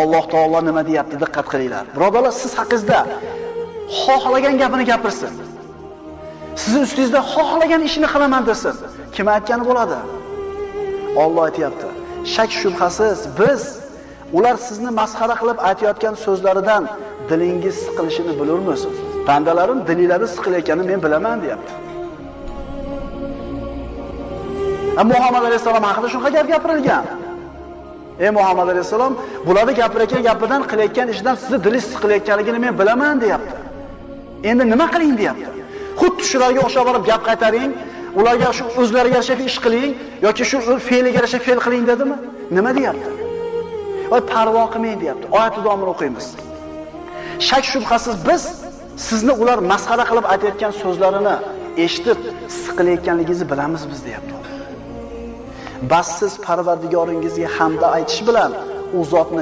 Alloh taolo nima deyapti, diqqat qilinglar. Birodarlar, siz haqingizda xohlagan gapini gapirsin. Sizning ustingizda xohlagan ishini qilaman desin. Kim aytgani bo'ladi? Alloh aytayapti. Shak shubhasiz biz ular sizni masxara qilib aytayotgan so'zlaridan dilingiz siqilishini bilurmiz. Bandalarim dilingari siqilayotganini men bilaman deyapti. Muhammad alayhisalom haqida shunaqa gap gapirilgan. Ey Muhammad alayhisalom, bularni gapirayotgan gapidan, qilayotgan ishidan sizni dilingiz siqilayotganligini men bilaman deyapti. Endi nima qiling deyapti. Xuddi shularga o'xshab borib gap qaytaring, ularga shu o'zlariga yarasha ish qiling yoki shu fe'liga yarasha fe'l qiling dedimi? Nima deyapti? Voy parvo qilmang deyapti. Oyat davomini o'qiymiz. Shak shubhasiz biz sizni ular masxara qilib aytayotgan so'zlarini eshitib siqilayotganligingizni bilamiz biz deyapti. Bas siz Parvardigoringizga hamda aytish bilan u zotni